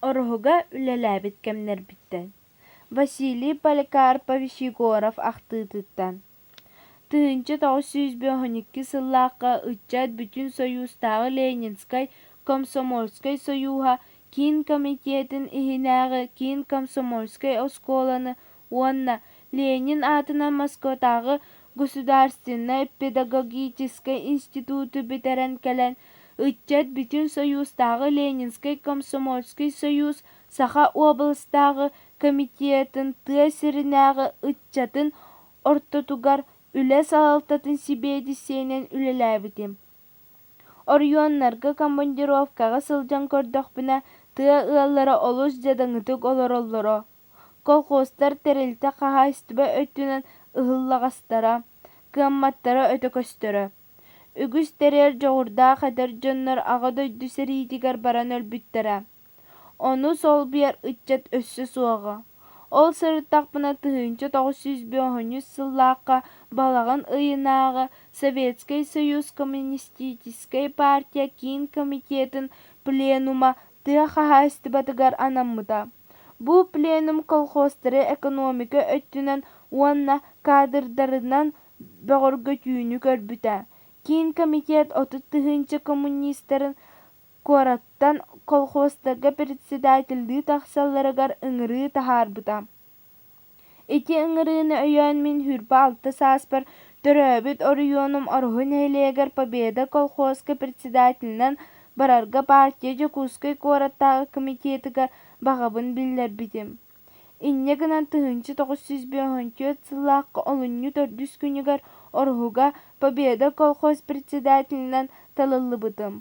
Ороһуга үлэлээбит кэмнэрбиттэн Василий Поликарпович Егоров ахтыытыттан 1952 сыллаахха ыччат Бүтүн Сойуустааҕы Ленинскэй комсомольскай сойууһа Киин Комитетын иһинээҕи Киин комсомольскай оскуоланы уонна Ленин аатынан Москватааҕы государственнай педагогическай институту бүтэрэн кэлэн, ыччат Бүтүн Сойуустааҕы Ленинскэй комсомольскай сойуус Саха уобаластааҕы комитетын тыа сиринээҕи ыччатын ортотугар үлэ салалтатын сибиэдиссэйинэн үлэлээбитим. Оройуоннарга командировкаҕа сылдьан көрдөхпүнэ, тыа ыаллара олус дьадаҥытык олороллоро. Колхозтар тэрилтэ хаһаайыстыба өттүнэн ыһыллаҕастара, кыамматтара өтө көстөрө. Үгүс тэрийэр дьоҕурдаах эдэр дьоннор Аҕа дойду сэриитигэр баран өлбүттэрэ. Ону солбуйар ыччат өссө суоҕа. Ол сырыттахпына 1953 сыллаахха балаҕан ыйынааҕы Советскай Союз Коммунистическай партия Киин Комитетын пленума тыа хаһаайыстыбатыгар анаммыта. Бу пленум колхозтары экономика өттүнэн уонна кадрдарынан бөҕөргөтүүнү көрбүтэ. Киин комитет 30 тыһыынча коммунистарын куораттан колхозтарга председателлыы тахсалларыгар ыҥырыы таһаарбыта. Ити ыҥырыыны өйөөн мин 26 сааспар төрөөбүт оройуонум Ороһу нэһилиэгэр Победа колхозка председателинэн барарга партия Дьокуускай куораттааҕы комитетыгар баҕабын биллэрбитим. Инньэ гынан 1954 сыллаахха олунньу төрдүс күнүгэр Ороһуга Победа колхоз председателинэн талыллыбытым.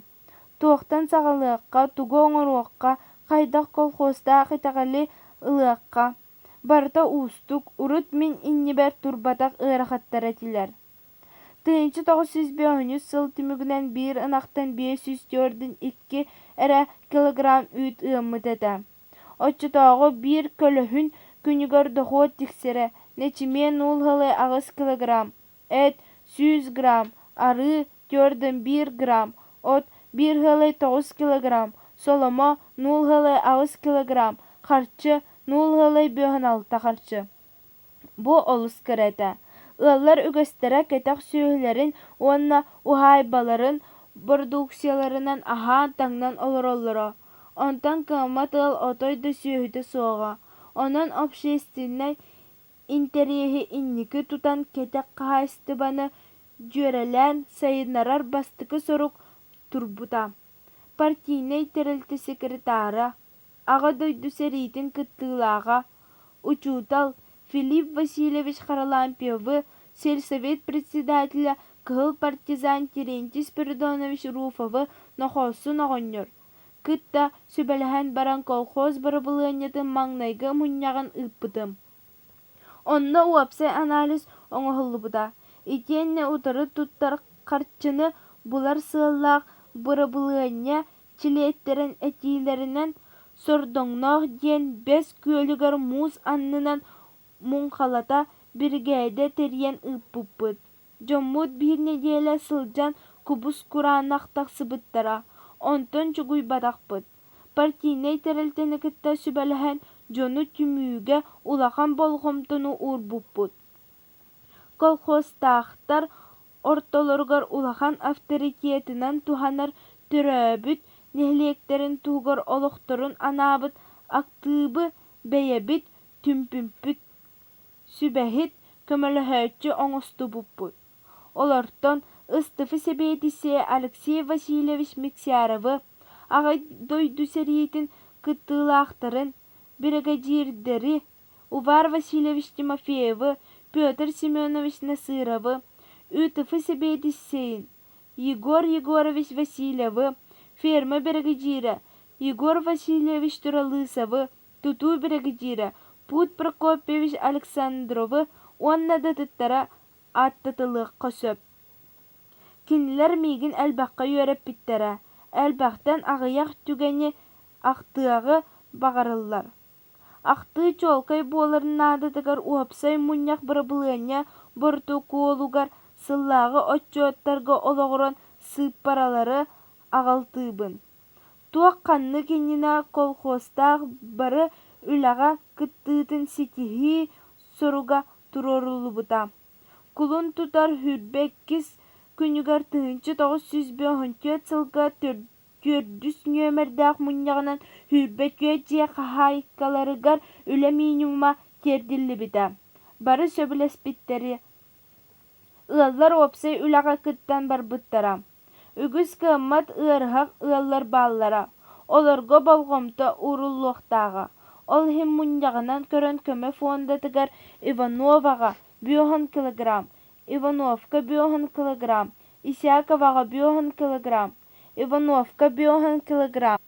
Туохтан саҕалыахха, тугу оҥоруохха, хайдах колхозтаах итэҕэли ылыахха барыта уустук, урут мин иннибэр турбатах ыарахаттар этилэр. 1953 сыл түмүгүнэн биир ынахтан 542 эрэ килограмм үүт ыаммыт этэ. Оччотооҕу биир көлөһүн күнүгэр дохуот тиксэрэ, нэчимиэн уул ыалы 8 килограмм, эт 100 грамм, арыы 4,1 грамм, от биир ыалай 9 килограмм, соломо нуул ыалай 8 килограмм, харчы нуул ыалай 56 харчы. Бу олус кыра этэ. Ыаллар үгэстэрэ кэтэх сүөһүлэрин уонна уһаайбаларын бородууксуйаларынан аһаан-таҥнан олороллоро. Онтон кыаммат ыал отой да сүөһүтэ суоҕа. Онон общественнай интэриэһи инники тутан кэтэх хаһаайыстыбаны дьүөрэлээн сайыннарар бастакы сорук турбута. Партийнай тэрилтэ секретара, Аҕа дойду сэриитин кыттыылааҕа, учуутал Филипп Васильевич Харлампьевы, сельсовет председателэ, кыһыл партизан Терентий Спиридонович Руфовы Нохоосун оҕонньор кытта сүбэлэһэн баран колхоз бырабылыанньатын маҥнайгы мунньаҕын ыыппытым. Онно уопсай анализ оҥоһуллубута, итиэннэ утары туттар харчыны булар сыаллаах бырабылыанньа чилиэттэрин этиилэринэн Сордоҥноох диэн Бэс Күөлүгэр муус аннынан муҥхалата биригээдэ тэрийэн ыыппыппыт. Дьоммут биир нэдиэлэ сылдьан кубус-кураанах тахсыбыттара, онтон чугуйбатахпыт. Партийнай тэрилтэни кытта сүбэлэһэн дьону түмүүгэ улахан болҕомтону уурбуппут. Колхозтаахтар ортолоругар улахан авторитетынан туһанар төрөөбүт нэһилиэктэрин туһугар олохторун анаабыт актыыбы бэйэбит түмпүппүт сүбэһит, көмөлөһөөччү оҥостубуппут. Олортон ыстыфы сэбиэдиссэйэ Алексей Васильевич Миксяровы, Аҕа дойду сэриитин кыттыылаахтарын, биригэдьиирдэри Увар Васильевич Тимофеевы, Петр Семенович Насыровы, ҮТФ сэбиэдиссэйин Егор Егорович Васильевы, ферма биригэдьиирэ Егор Васильевич Туралысовы, тутуу биригэдьиирэ Пут Прокопьевич Александровы уонна да атыттара ааттатылыахха сөп. Кинилэр миигин элбэххэ үөрэппиттэрэ, элбэхтэн аҕыйах түгэни ахтыаҕы баҕарыллар. Ахтыы чуолкай буоларын наадатыгар уопсай мунньах бырабылыанньа боротокуолугар сыллааҕы отчуоттарга олоҕуран сыыппаралары аҕалтыыбын. Туох-ханнык иннинэ колхозтаах бары үлэҕэ кыттыытын ситиһии соруга туруоруллубута. Кулун тутар 22 күнүгэр 1954 сылга төрдүс нүөмэрдээх мунньаҕынан 24 дьиэ хаһаайкаларыгар үлэ минимума тиэрдиллибитэ. Бары сөбүлэспиттэрэ. Ыаллар уопсай үлэҕэ кыттан барбыттара. Үгүс кыаммат ыарыһах ыаллар бааллара, олорго болҕомто ууруллуохтааҕа. Ол иһин мунньаҕынан көрөн көмө фондатыгар Ивановаҕа 50 килограмм, Ивановка 50 килограмм, Исяковаҕа 50 килограмм, Ивановка 50 килограмм,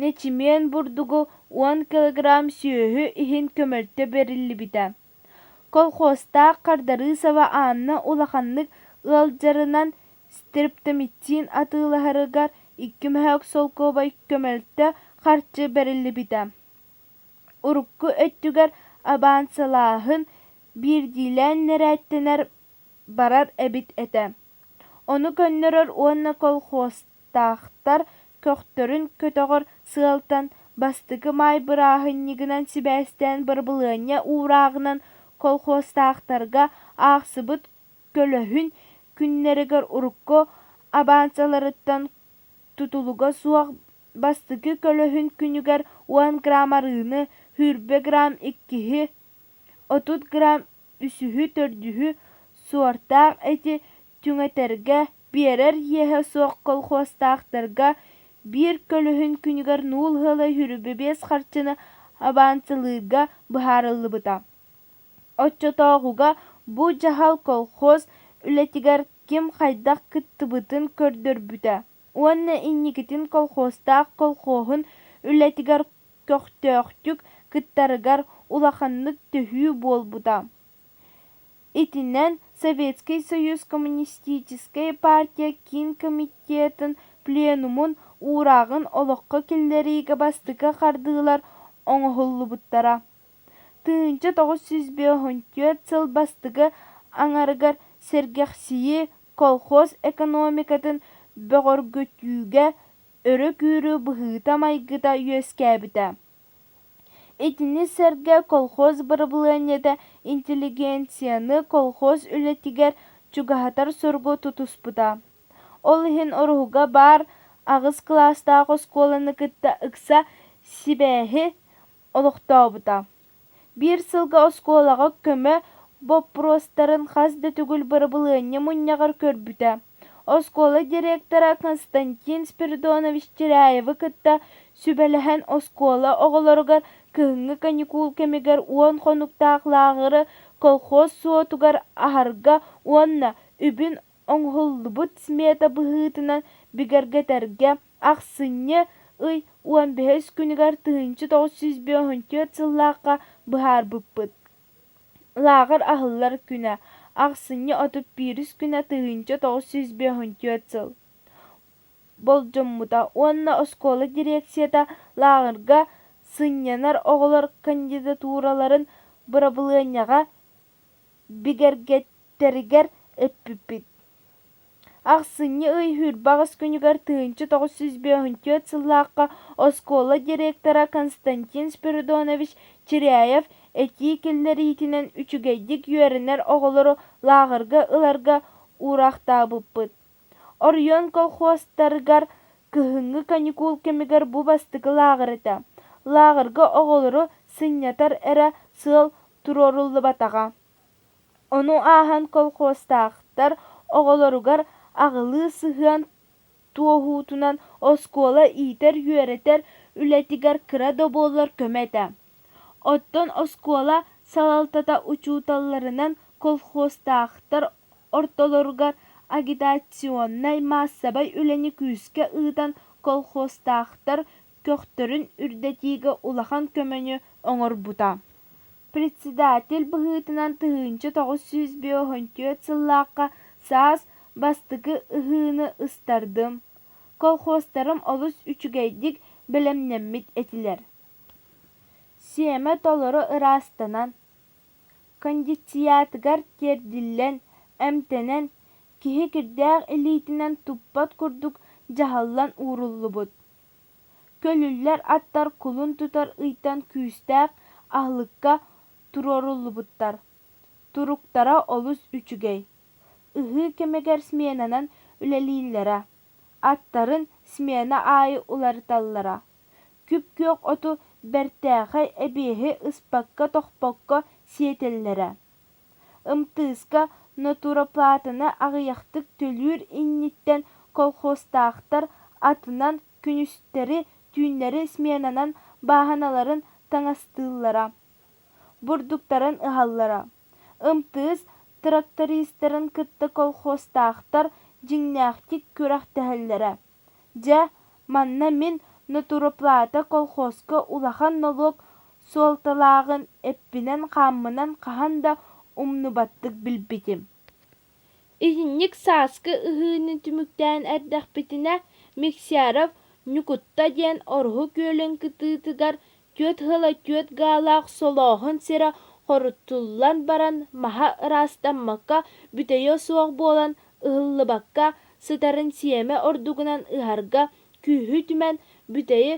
нэчимиэн бурдугу 10 килограмм сүөһү иһин көмөлтө бэриллибитэ. Колхозтаах Хардарыысаба Анна улаханнык ыалдьарынан стрептомицин атыылаһарыгар 2 мөһөөк солкуобай көмөлтө харчы бэриллибитэ. Урукку өттүгэр абаансалааһын биирдиилээн нэрээттэнэр барар эбит этэ. Ону көннөрөр уонна колхозтаахтар көхтөрүн көтөҕөр сыалтан Бастакы Маай бырааһынньыгынан сибээстээн бырабылыанньа уурааҕынан колхозтаахтарга аахсыбыт көлөһүн күннэригэр урукку абаансаларыттан тутулуга суох бастакы көлөһүн күнүгэр 10 грамм арыыны, 20 грамм иккиһи, 30 грамм үсүһү, төрдүһү суортаах эти түҥэтэргэ, биэрэр иэһэ суох колхозтаахтарга биир көлөһүн күнүгэр нуул ыала 25 харчыны абаансалыырга быһаарыллыбыта. Оччотооҕуга бу дьаһал колхоз үлэтигэр ким хайдах кыттыбытын көрдөрбүтэ уонна инникитин колхозтаах колхоһун үлэтигэр көхтөөхтүк кыттарыгар улаханнык төһүү буолбута. Итинэн Советскай Союз Коммунистическай партия Киин Комитетын пленумун уурааҕын олоххо киллэриигэ бастакы хардыылар оҥоһуллубуттара. 1954 сыл бастакы аҥарыгар сэргэхсийии колхоз экономикатын бөҕөргөтүүгэ өрө күүрүү быһыыта-майгыта үөскээбитэ. Итини сэргэ колхоз бырабылыанньата интеллигенцияны колхоз үлэтигэр чугаһатар соругу тутуспута. Ол иһин Ороһуга баар аҕыс кылаастаах оскуоланы кытта ыкса сибээһи олохтообута. Биир сылга оскуолаҕа көмө боппуруостарын хас да төгүл бырабылыанньа мунньаҕар көрбүтэ. Оскуола директора Константин Спиридонович Чиряевы кытта сүбэлэһэн оскуола оҕолоругар кыһыҥҥы каникул кэмигэр 10 хонуктаах лааҕыры колхоз суотугар аһарга уонна үбүн оҥоһуллубут смета быһыытынан бигэргэтэргэ ахсынньы ый 15 күнүгэр 1954 сыллаахха быһаарбыппыт. Лааҕыр аһыллар күнэ ахсынньы 31 күнэ 1954 сыл болдьоммута уонна оскуола дирекцията лааҕырга сынньанар оҕолор кандидатураларын бырабылыанньаҕа бигэргэттэригэр эппиппит. Ахсынньы ый 28 күнүгэр 1954 сыллаахха оскуола директора Константин Спиридонович Чиряев этии киллэриитинэн үчүгэйдик үөрэнэр оҕолору лааҕырга ыларга уураахтаабыппыт. Оройуон колхозтарыгар кыһыҥҥы каникул кэмигэр бу бастакы лааҕыр этэ. Лааҕырга оҕолору сынньатар эрэ сыал туруоруллубатаҕа. Ону ааһан колхозтаахтар оҕолоругар аҕылыы сыһыан туоһутунан оскуола иитэр-үөрэтэр үлэтигэр кыра да буоллар көмө этэ. Оттон оскуола салалтата учууталларынан колхозтаахтар ортолоругар агитационнай-маассабай үлэни күүскэ ыытан колхозтаахтар көхтөрүн үрдэтиигэ улахан көмөнү оҥорбута. Председатель быһыытынан 1954 сыллаахха саас бастакы ыһыыны ыстардым. Колхозтарым олус үчүгэйдик бэлэмнэммит этилэр. Сиэмэ толору ыраастанан, кондициятыгар тиэрдиллэн, эмтэнэн, киһи кирдээх илиитинэн туппат курдук дьаһаллан ууруллубут. Көлүллэр аттар кулун тутар ыйтан күүстээх аһылыкка туруоруллубуттар, туруктара олус үчүгэй. Ыһыы кэмигэр сменанан үлэлииллэрэ, аттарын смена аайы уларыталлара. Күп-күөх оту бэртээхэй эбиэһи ыспакка-тохпокко сиэтэллэрэ. Ымтыыска натуроплатаны аҕыйахтык төлүүр инниттэн колхозтаахтар атынан күнүстэри-түүннэри сменанан бааһыналарын таҥастыыллара, бурдуктарын ыһаллара. Ымтыыс трактористарын кытта колхозтаахтар дьиҥнээхтик күрэхтэһэллэрэ. Дьэ, манна мин натуроплата колхозка улахан нолуок суолталааҕын эппинэн-хааммынан хаһан да умнубаттык билбитим. Итинник сааскы ыһыыны түмүктээн эрдэхпитинэ, Миксяров Ньукутта диэн Ороһу күөлүн кытыытыгар түөрт ыла түөрт гаалаах солооһун сирэ хорутуллан баран маһа ыраастаммакка бүтэйэ суох буолан ыһыллыбакка сытарын сиэмэ ордугунан ыһарга күүһү түмэн бүтэйи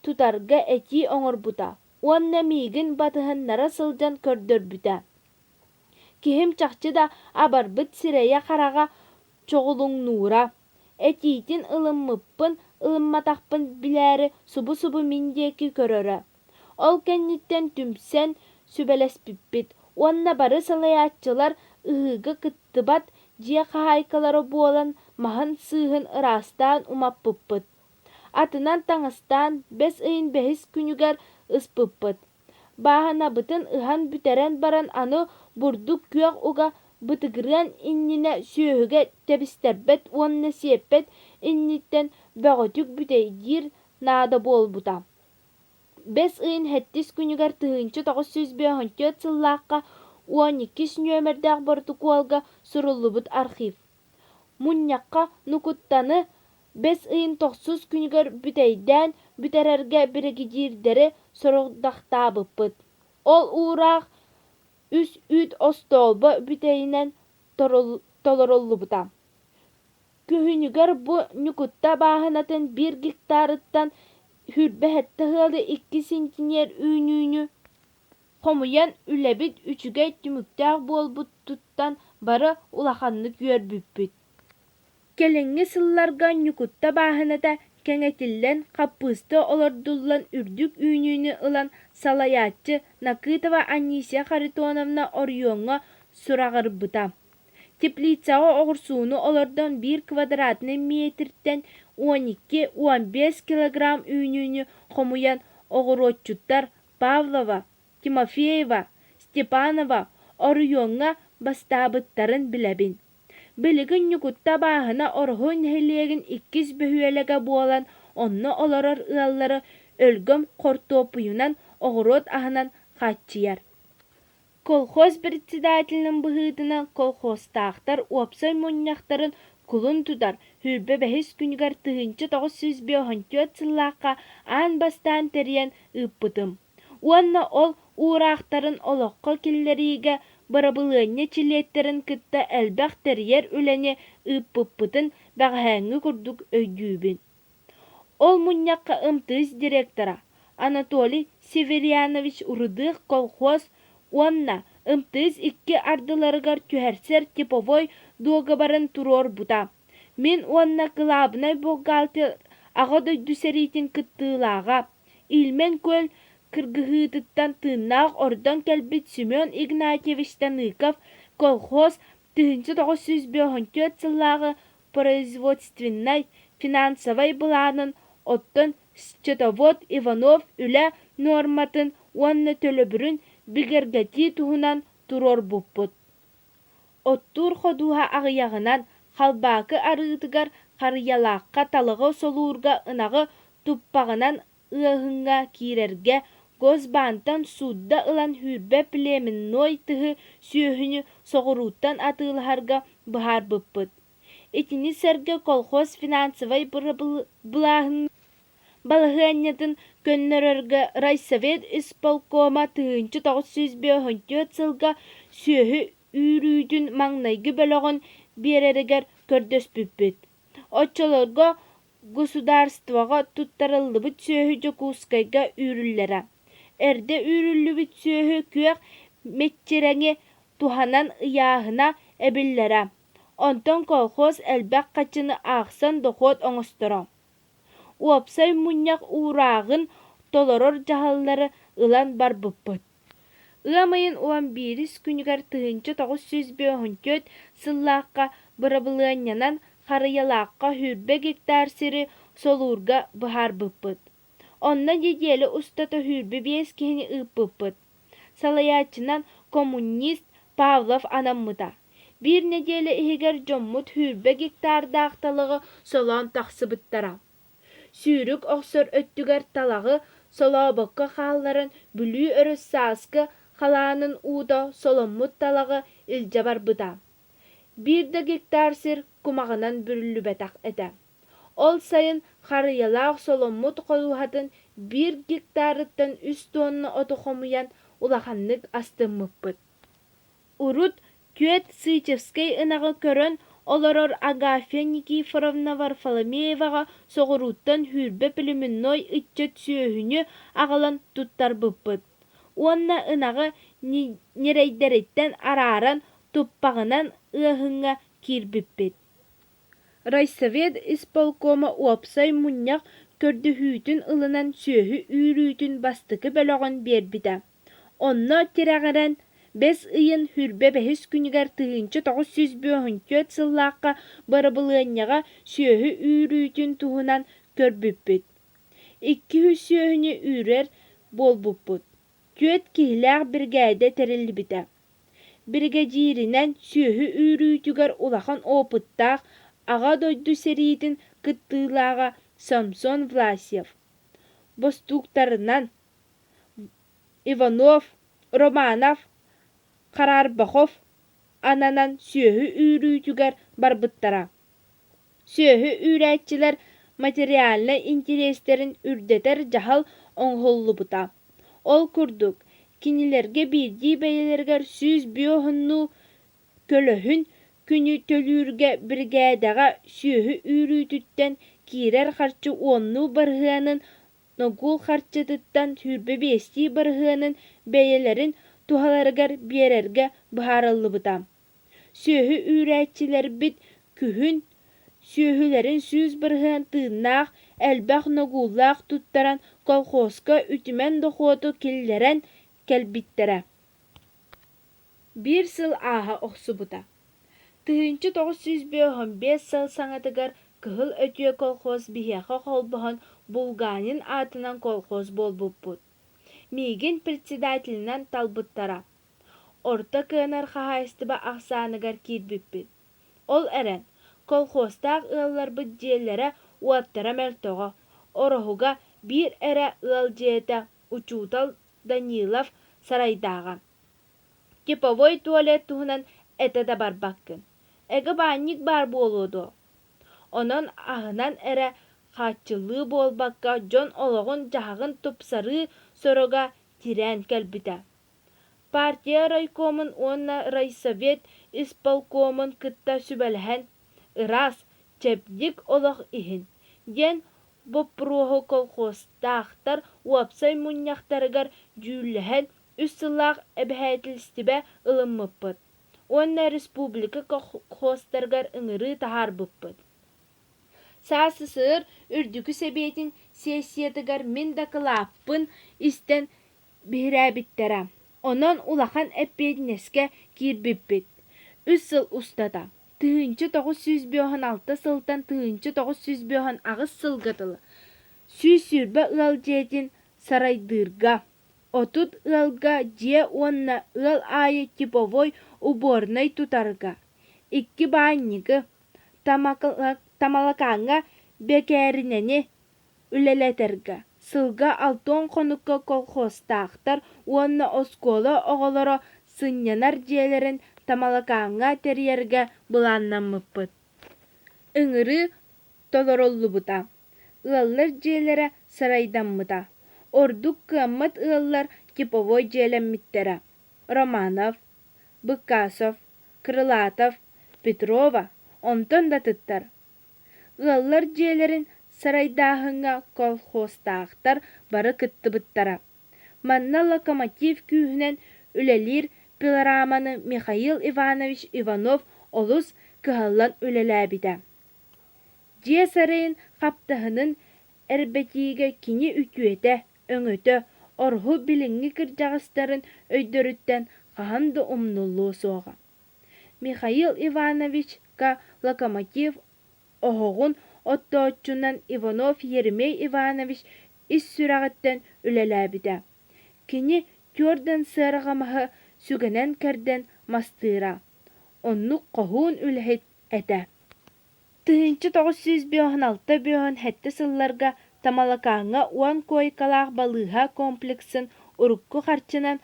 тутарга этии оҥорбута уонна миигин батыһыннара сылдьан көрдөрбүтэ. Киһим чахчы да абарбыт сирэйэ-хараҕа чоҕулуҥнуура, этиитин ылыммыппын ылымматахпын билээри субу-субу мин диэки көрөрө. Ол кэнниттэн түмсэн сүбэлэспиппит уонна бары салайааччылар ыһыыга кыттыбат дьиэ хаһаайкалара буолан маһын сыыһын ыраастаан умаппыппыт. Атынан таҥастаан бэс ыйын бэһис күнүгэр ыспыппыт. Бааһынабытын ыһан бүтэрэн баран аны бурдук күөх уга бытыгырыан иннинэ сүөһүгэ тэбистэрбэт уонна сиэппэт инниттэн бөҕөтүк бүтэйдиир наада буолбута. Бэс ыйын сэттис күнүгэр 1954 сыллаахха 12 нүөмэрдээх боротокуолга суруллубут архив. Мунньахха Нукуттаны бэс ыйын тохсус күнүгэр бүтэйдээн бүтэрэргэ биригэдьиирдэри сорудахтаабыппыт. Ол уураах үс үүт остоолбо бүтэйинэн толоруллубута. Күһүнүгэр бу Ньукутта бааһынатын биир гектарыттан 27 ыалы икки сентинер үүнүүнү хомуйан үлэбит үчүгэй түмүктээх буолбутуттан бары улаханнык үөрбүппүт. Кэлиҥҥи сылларга Ньукутта бааһыната кэҥэтиллэн, хаппыыста олордуллан үрдүк үүнүүнү ылан салайааччы Накытова Анисия Харитоновна оройуоҥҥа сураҕырбыта. Теплицаҕа оҕурсууну олордон биир квадратнай метртэн 12-15 килограмм үүнүүнү хомуйан оҕуруотчуттар Павлова, Тимофеева, Степанова оройуоҥҥа бастаабыттарын билэбин. Билигин Ньукутта бааһына Ороһу нэһилиэгин иккис бөһүөлэгэ буолан, онно олорор ыаллары өлгөм хортуоппуйунан, оҕуруот аһынан хааччыйар. Колхоз председателин быһыытынан колхозтаахтар уопсай мунньахтарын кулун тутар 25 күнүгэр 1954 сыллаахха аан бастаан тэрийэн ыыппытым уонна ол уураахтарын олоххо киллэриигэ бырабылыанньа чилиэттэрин кытта элбэх тэрийэр үлэни ыыппыппытын бэҕэһээҥҥи курдук өйдүүбүн. Ол мунньахха МТС директора Анатолий Северьянович Рудых колхоз уонна МТС икки ардыларыгар түһэрсэр типовой дуогабарын туруорбута. Мин уонна кылаабынай бухгалтер Аҕа дойду сэриитин кыттыылааҕа, Ильмень күөл кыргыһыытыттан тыыннаах ордон кэлбит Семен Игнатьевич Таныков колхоз 1954 сыллааҕы производственнай, финансовай былаанын, оттон счетовод Иванов үлэ нуорматын уонна төлөбүрүн бигэргэтии туһунан туруорбуппут. Оттуур ходуһа аҕыйаҕынан, Халбаакы арыытыгар Харыйалаахха талаҕы солуурга ынаҕы туппаҕынан ыаһыҥҥа киирэргэ Госбаантан сууда ылан сүүрбэ племенной тыһы сүөһүнү соҕурууттан атыылаһарга быһаарбыппыт. Итини сэргэ колхоз финансовай балаһыанньатын көннөрөргө райсовет исполкома 1954 сылга сүөһү үүрүүтүн маҥнайгы бөлөҕүн биэрэригэр көрдөспүппүт. Оччолорго. Государствоҕа туттарыллыбыт сүөһү Дьокуускайга үүрүллэрэ. Эрдэ үүрүллүбүт сүөһү күөх мэччирэҥи туһанан ыйааһына эбиллэрэ, онтон колхоз элбэх харчыны аахсан дохуот оҥосторо. Уопсай мунньах уурааҕын толорор дьаһаллары ылан барбыппыт. Ыам ыйын 11-ис күнүгэр 1954 сыллаахха бырабылыанньанан Харыйалаахха 20 гектар сири солуурга быһаарбыппыт. Онно нэдиэлэ устата 25 киһини ыыппыппыт. Салайааччынан коммунист Павлов анаммыта. Биир нэдиэлэ иһигэр дьоммут 20 гектардаах талаҕы солоон тахсыбыттара. Сүүрүк охсор өттүгэр талаҕы солообокко хаалларан Бүлүү өрүс сааскы халаанын уута соломмут талаҕы илдьэ барбыта. Биир да гектар сир кумаҕынан бүрүллүбэтэх этэ. Ол сайын Харыйалаах соломмут ходуһатын биир гектарыттан үс тонна оту хомуйан улаханнык астыммыппыт. Урут түөрт Сычевскай ынаҕы көрөн олорор Агафья Никифоровна Варфоломееваҕа соҕурууттан 20 племенной ыччат сүөһүнү аҕалан туттарбыппыт уонна ынаҕы ньирэйдэриттэн арааран туппаҕынан ыаһыҥҥа киирбиппит. Райсовет исполкома уопсай мунньах көрдөһүүтүн ылынан сүөһү үүрүүтүн бастакы бөлөҕүн биэрбитэ. Онно тирэҕирэн, бэс ыйын 25-ис күнүгэр 1954 сыллаахха бырабылыанньаҕа сүөһү үүрүүтүн туһунан көрбүппүт. 200 сүөһүнү үүрэр буолбуппут. Түөрт киһилээх биригээдэ тэриллибитэ. Биригэдьииринэн сүөһү үүрүүтүгэр улахан опыттаах Аҕа дойду сэриитин кыттыылааҕа Самсон Власьев, бостууктарынан Иванов, Романов, Харарбахов ананан сүөһү үүрүүтүгэр барбыттара. Сүөһү үүрээччилэр материальнай интэриэстэрин үрдэтэр дьаһал оҥоһуллубута. Ол курдук, кинилэргэ биирдии бэйэлэригэр 150 көлөһүн күнү төлүүргэ биригээдэҕэ сүөһү үүрүүтүттэн киирэр харчы уоннуу бырыһыанын ногуул харчытыттан 25-тии бырыһыанын бэйэлэрин туһаларыгар биэрэргэ быһаарыллыбыта. Сүөһү үүрээччилэрбит күһүн сүөһүлэрин 100% тыыннаах, элбэх ногууллаах туттаран колхозка үтүмэн дохуоту киллэрэн кэлбиттэрэ. Биир сыл ааһа охсубута. 1955 сыл саҥатыгар Кыһыл Өтүө колхоз биһиэхэ холбоһон Булганин аатынан колхоз буолбуппут. Миигин председателинэн талбыттара. Орто кыанар хаһаайыстыба ахсааныгар киирбиппит. Ол эрэн, колхозтаах ыалларбыт дьиэлэрэ-уоттара мөлтөҕө, Ороһуга биир эрэ ыал дьиэтэ учуутал Данилов сарайдааҕа. Типовой туалет туһунан этэ да барбаккын. Эгэ баанньык баар буолуо дуо? Онон аһынан эрэ хааччыллыы буолбакка, дьон олоҕун-дьаһаҕын тупсарыы соруга тирээн кэлбитэ. Партия райкомун уонна райсовет исполкомун кытта сүбэлэһэн, «Ыраас, чэбдик олох иһин» диэн боппуруоһу колхозтаахтар уопсай мунньахтарыгар дьүүллэһэн үс сыллаах эбэһээтилистибэ ылыммыппыт уонна республика колхозтарыгар ыҥырыы таһаарбыппыт. СССР Үрдүкү Сэбиэтин сессиятыгар мин дакылааппын истэн биһирээбиттэрэ. Онон улахан эппиэтинэскэ киирбиппит. Үс сыл устата, 1956 сылтан 1958 сылга дылы, 120 ыал дьиэтин сарайдыырга, 30 ыалга дьиэ уонна ыал аайы типовой уборнай тутарга, икки баанньыгы, Тамалакааҥҥа бэкээринэни үлэлэтэргэ, сылга 60 хонукка колхозтаахтар уонна оскуола оҕолоро сынньанар дьиэлэрин Тамалакааҥҥа тэрийэргэ былааннаммыппыт. Ыҥырыы толоруллубута, ыаллар дьиэлэрэ сарайдаммыта, ордук кыаммат ыаллар типовой дьиэлэммиттэрэ. Романов, Быкасов, Крылатов, Петрова, онтон да атыттар. Ыаллар дьиэлэрин сарайдааһыҥҥа колхозтаахтар бары кыттыбыттара. Манна «Локомотив» күүһүнэн үлэлиир пилораманы Михаил Иванович Иванов олус кыһаллан үлэлээбитэ. Дьиэ сарайын хаптаһынын эрбэтиигэ кини үтүөтэ, өҥөтө Ороһу билиҥҥи кырдьаҕастарын өйдөрүттэн хаһан да умнуллуо суоҕа. Михаил Ивановичка «Локомотив» оһоҕун оттооччунан Иванов Еремей Иванович ис сүрэҕиттэн үлэлээбитэ. Кини түөрдэн сыарҕа маһы сүгэнэн кэрдэн мастыыра. Оннук хоһуун үлэһит этэ. 1956-57 сылларга Тамалакааҥҥа 10 куойкалаах балыыһа комплексын урукку харчынан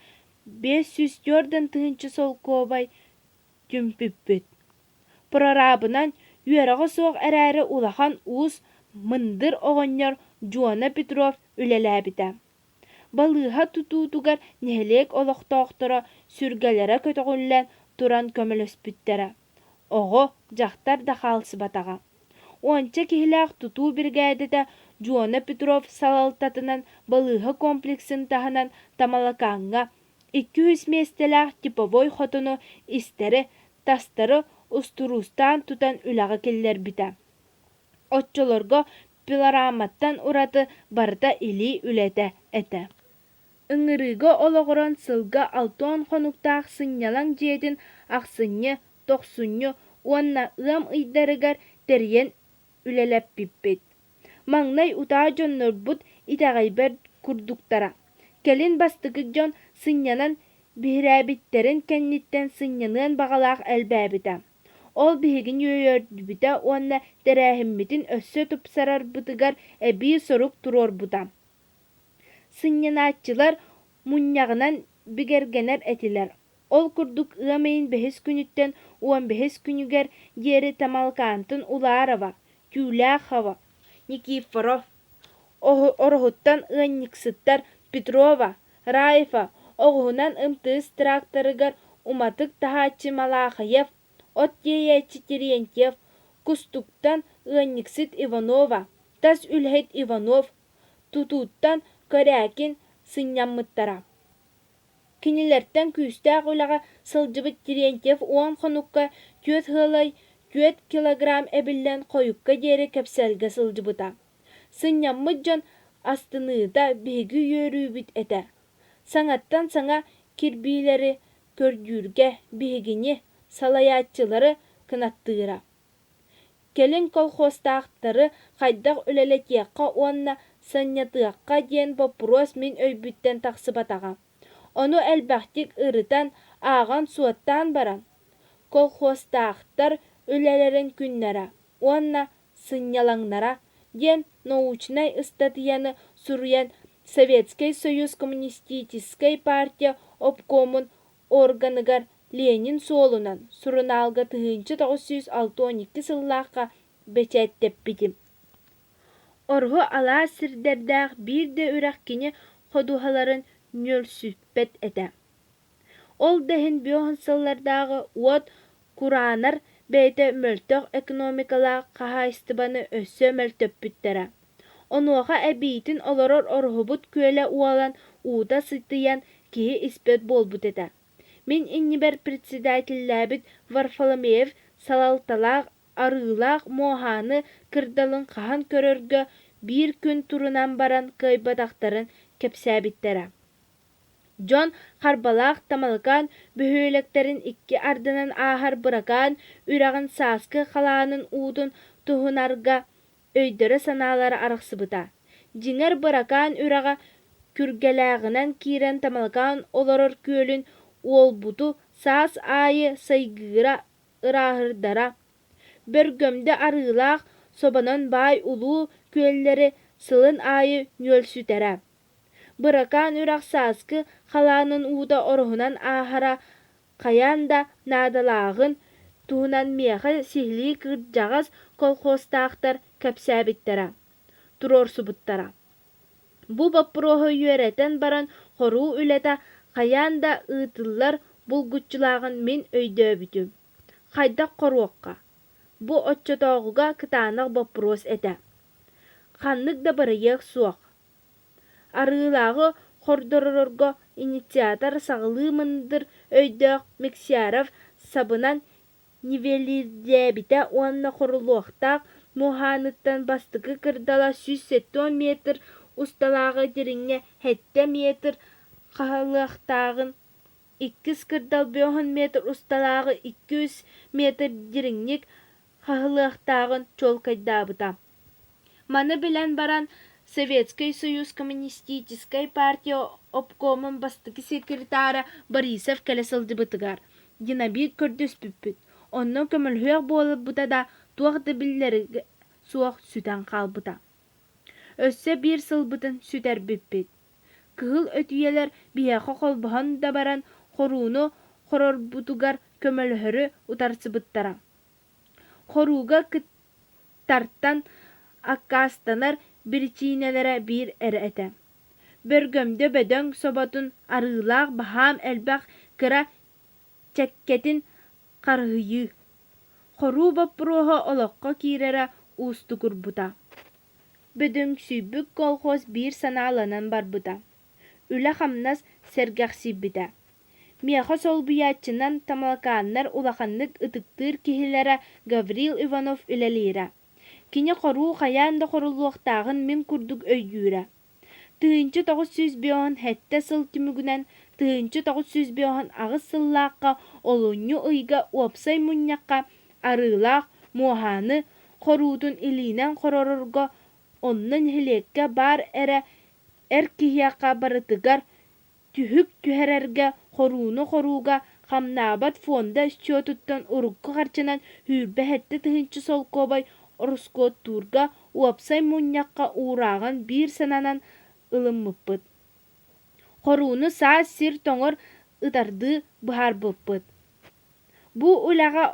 504 тыһыынча солкуобай түмпүппүт. Прорабынан үөрэҕэ суох эрээри улахан уус мындыр оҕонньор Дьуона Петров үлэлээбитэ. Балыыһа тутуутугар нэһилиэк олохтоохторо сүргэлэрэ көтөҕүллэн туран көмөлөспүттэрэ. Оҕо, дьахтар да хаалсыбатаҕа. Уонча киһилээх тутуу биригээдэтэ Дьуона Петров салалтатынан балыыһа комплексын таһынан Тамалакааҥҥа 200 миэстэлээх типовой хотону истэри, тастары устуруустаан тутан үлэҕэ киллэрбитэ. Оччолорго пилораматтан ураты барыта илии үлэтэ этэ. Ыҥырыыга олоҕуран сылга 60 хонуктаах сынньалаҥ дьиэтин ахсынньы, тохсунньу уонна ыам ыйдарыгар тэрийэн үлэлэппиппит. Маҥнай утаа дьоннорбут итэҕэйбэт курдуктара. Кэлин бастакы дьон сынньанан биһирээбиттэрин кэнниттэн сынньаныан баҕалаах элбээбитэ. Ол биһигини үөрдүбүтэ уонна тэрээһиммитин өссө тупсарарбытыгар эбии сорук туруорбута. Сынньанааччылар мунньаҕынан бигэргэнэр этилэр. Ол курдук ыам ыйын бэһис күнүттэн 15 күнүгэр диэри Тамалкаантан Уларова, Түүлээхова, Никифоров, Ороһуттан ыанньыксыттар Петрова, Раева оҕуһунан МТС тракторыгар уматык таһааччы Малахаев, от тиэйээччи Терентьев, Кустуктан ыанньыксыт Иванова, тас үлэһит Иванов, тутууттан Корякин сынньаммыттара. Кинилэртэн күүстээх үлэҕэ сылдьыбыт Терентьев 10 хонукка 4,4 килограмм эбиллэн хойукка диэри кэпсэлгэ сылдьыбыта. Сынньаммыт дьон астыныыта биһиги үөрүүбүт этэ. Саҥаттан саҥа кирбиилэри көрдүүргэ биһигини, салайааччылары кынаттыыра. Кэлин колхозтаахтары хайдах үлэлэтиэххэ уонна сынньатыахха диэн боппуруос мин өйбүттэн тахсыбатаҕа. Ону элбэхтик ырытан, ааҕан-суоттаан баран, «Колхозтаахтар үлэлэрин күннэрэ уонна сынньалаҥнара» диэн научнай ыстатыйаны суруйан Советскай Союз Коммунистическай партия обкомун органыгар Ленин суолунан сурунаалга 1962 сыллаахха бэчээттэппитим. Ороһу алаас сирдэрдээх биир да үрэх кини ходуһаларын нүөлсүппэт этэ. Ол да иһин 50 сыллардааҕы уот кураанар бэйэтэ мөлтөх экономикалаах хаһаайыстыбаны өссө мөлтөппүттэрэ. Онуоха эбиитин олорор Ороһубут күөлэ уолан, уута сытыйан киһи испэт буолбут этэ. Мин иннибэр председателлээбит Варфоломеев салалталаах Арыылаах муоһааны кырдалын хаһан көрөргө биир күн турунан баран кыайбатахтарын кэпсээбиттэрэ. Дьон Харбалаах Тамалакаан бөһүөлэктэрин икки ардынан ааһар Быракаан үрэҕин сааскы халаанын уутун туһунарга өйдөрө-санаалара арахсыбыта. Дьиҥэр Быракаан үрэҕэ күргэлээҕинэн киирэн Тамалакаан олорор күөлүн уолбуту саас аайы сайгыыра ырааһырдара. Бөргөмдө арыылаах собонон баай улуу күөллэри сылын аайы нүөлсүтэрэ. Быракаан үрэх сааскы халаанын уута ороһунан ааһара хайаан да наадалааҕын туһунан миэхэ сиһилии кырдьаҕас колхозтаахтар кэпсээбиттэрэ, туруорсубуттара. Бу боппуруоһу үөрэтэн баран хоруу үлэтэ хайаан да ыытыллар булгуччулааҕын мин өйдөөбүтүм. Хайдах хоруохха? Бу оччотооҕуга кытаанах боппуруос этэ. Ханнык да бырайыак суох. Арыылааҕы хордорорго инициатор саҕалыы мындыр өйдөөх Мексяров сабынан нивелирдээбитэ уонна хоруллуохтаах муоһааныттан бастакы кырдала 170 метр усталааҕы дириҥҥэ 7 метр хаһылыахтааҕын, иккис кырдал 50 метр усталааҕы 200 метр дириҥник хаһылыахтааҕын чуолкайдаабыта. Маны билэн баран Советскай Союз Коммунистическай партия обкомун бастакы секретара Борисов кэлэ сылдьыбытыгар динамит көрдөспүппүт, онно көмөлөһүөх буолбута да, туох да биллэрэ суох сүтэн хаалбыта. Өссө биир сылбытын сүтэрбиппит. Кыһыл өтүйэлэр биһиэхэ холбоһон да баран хорууну хорорбутугар көмөлөһөрү утарсыбыттара. Хорууга кыттартан аккаастанар биричиинэлэрэ биир эрэ этэ: Бөргөмдө бөдөҥ соботун арыылаах баһаам элбэх кыра чэккэтин харыһыйыы. Хоруу боппуруоһа олоххо киирэрэ уустугурбута. Бөдөҥсүйбүт колхоз биир санааланан барбыта. Үлэ-хамнас сэргэхсийбитэ. Миэхэ солбуйааччынан Тамалакааннар улаханнык ытыктыыр киһилэрэ Гаврил Иванов үлэлиирэ. Кини хоруу хайаан да хоруллуохтааҕын мин курдук өйдүүрэ. 1957 сыл түмүгүнэн 1958 сыллаахха олунньу ыйга уопсай мунньахха Арыылаах Муоһааны хоруутун илиинэн хоророрго, онно нэһилиэккэ баар эрэ эр киһиэхэ барытыгар түһүк түһэрэргэ хорууну хорууга хамнаабат фонда счетуттан урукку харчынан 27 тыһыынча солкуобай ороскуоттуурга уопсай мунньахха уурааҕын биир санаанан ылыммыппыт. Хорууну саас сир тоҥор ытардыы быһаарбыппыт. Бу үлэҕэ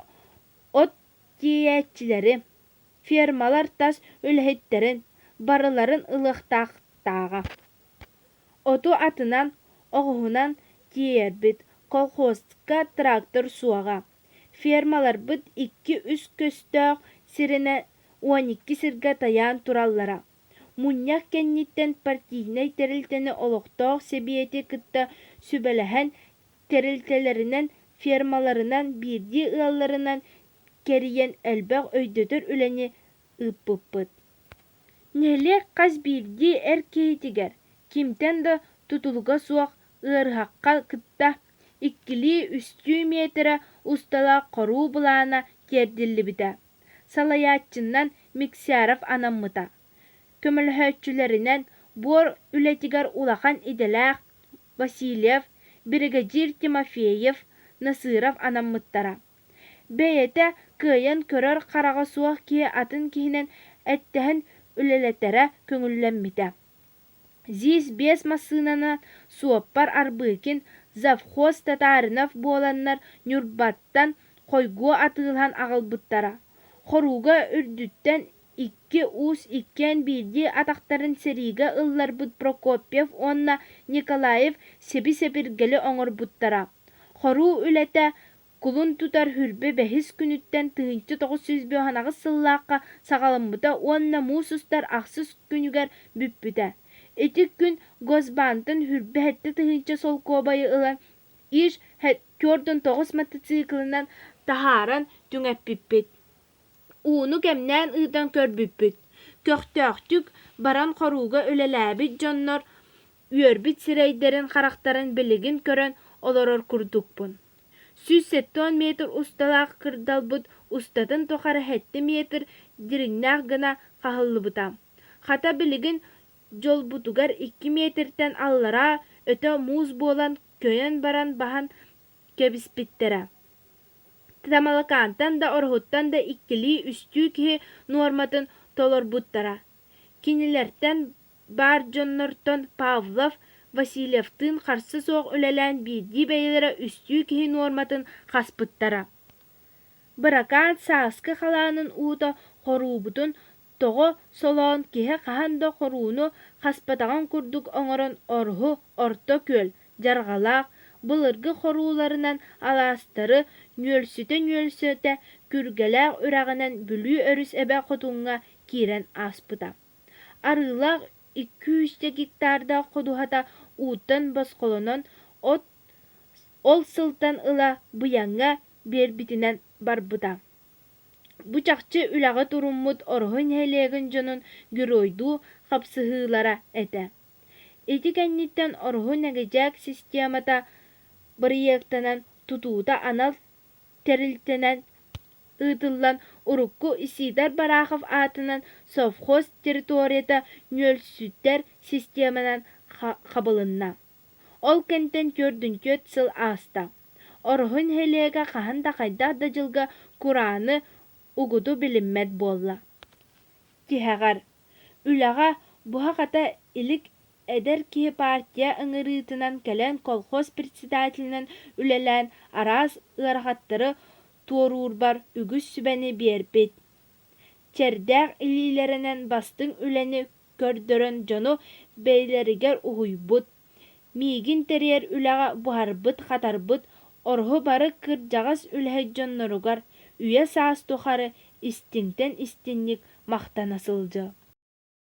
от тиэйээччилэри, фермалар тас үлэһиттэрин барыларын ылыахтаахтааҕа. Оту атынан, оҕуһунан тиэйэрбит, колхозка трактор суоҕа. Фермаларбыт икки-үс көстөөх сиринэн 12 сиргэ тайаан тураллара. Мунньах кэнниттэн партийнай тэрилтэни олохтоох сэбиэти кытта сүбэлэһэн тэрилтэлэринэн, фермаларынан, биирдии ыалларынан кэрийэн элбэх өйдөтөр үлэни ыыппыппыт. Нэһилиэк хас биирдии эр киһитигэр, кимтэн да тутулуга суох ыарыһахха кытта иккилии-үстүү миэтэрэ усталаах хоруу былаана тиэрдиллибитэ. Салайааччынан Миксяров анаммыта. Көмөлөһөөччүлэринэн буор үлэтигэр улахан идэлээх Васильев, биригэдьиир Тимофеев, Насыров анаммыттара. Бэйэтэ кыайан көрөр хараҕа суох киһи атын киһинэн эттэһэн үлэлэтэрэ көҥүллэммитэ. ЗИС биэс массыынанан суоппар Арбыкин, завхоз Татаринов буоланнар Ньурбаттан хойгуо атыылаһан аҕалбыттара. Хорууга үрдүттэн икки уус иккиэн биирдии атахтарын сэриигэ ылларбыт Прокопьев уонна Николаев сэби-сэбиргэли оҥорбуттара. Хоруу үлэтэ кулун тутар хүрбэ бэһис күнүттэн 1958 сыллаахха саҕаламмыта уонна муус устар ахсыс күнүгэр бүппүтэ. Ити күн Госбаантан хүрбэ 7 тыһыынча солкуобайы ылан Иж 49 мотоциклынан таһааран түҥэппиппит. Ууну кэмнээн ыытан көрбүппүт. Көхтөөхтүк баран хорууга үлэлээбит дьоннор үөрбүт сирэйдэрин-харахтарын билигин көрөн олорор курдукпун. 170 метр усталаах кырдалбыт устатын тухары 7 метр дириҥнээх гына хаһыллыбыта. Хата билигин дьолбутугар 2 метртэн аллараа өтө муус буолан көйөн баран баһан кэбиспиттэрэ. Тамалакаантан да Ороһуттан да иккилии-үстүү киһи нуорматын толорбуттара. Кинилэртэн баар дьоннортон Павлов, Васильевтыын харса суох үлэлээн биирдии бэйэлэрэ үстүү киһи нуорматын хаспыттара. Быракаан сааскы халаанын уута хоруубутун тоҕо солоон киһи хаһан да хорууну хаспатаҕын курдук оҥорон Ороһу Орто Күөл, Дьарҕалаах, былыргы хорууларынан алаастары Арыылаах икки-үстэ гектардаах ходуһата ууттан босхолонон, от ол сылтан ыла быйаҥҥа биэрбитинэн барбыта. Бу чахчы үлэҕэ туруммут Ороһу нэһилиэгин дьонун геройдуу хапсыһыылара этэ. Ити кэнниттэн Ороһу Нэгэдьээк системата бырайыактанан тутуута анал тэрилтэнэн ыытыллан урукку Исидор Барахов аатынан совхоз территорията нүөлсүтэр системанан хабылынна. Ол кэнтэн 44 сыл ааста. Ороһу нэһилиэгэ хаһан да хайдах да дьылга курааны, угуту билиммэт буолла. Тиһэҕэр, үлэҕэ буһа-хата илик эдэр киһи партия ыҥырыытынан кэлэн колхоз председателинэн үлэлээн араас ыарахаттары туоруурбар үгүс сүбэни биэрбит. Чэрдээх илиилэринэн бастыҥ үлэни көрдөрөн дьону бэйэлэригэр уһуйбут, миигин тэрийэр үлэҕэ буһарбыт-хатарбыт Ороһу бары кырдьаҕас үлэһит дьонноругар үйэ-саас тухары истиҥтэн истиҥник махтана сылдьыа.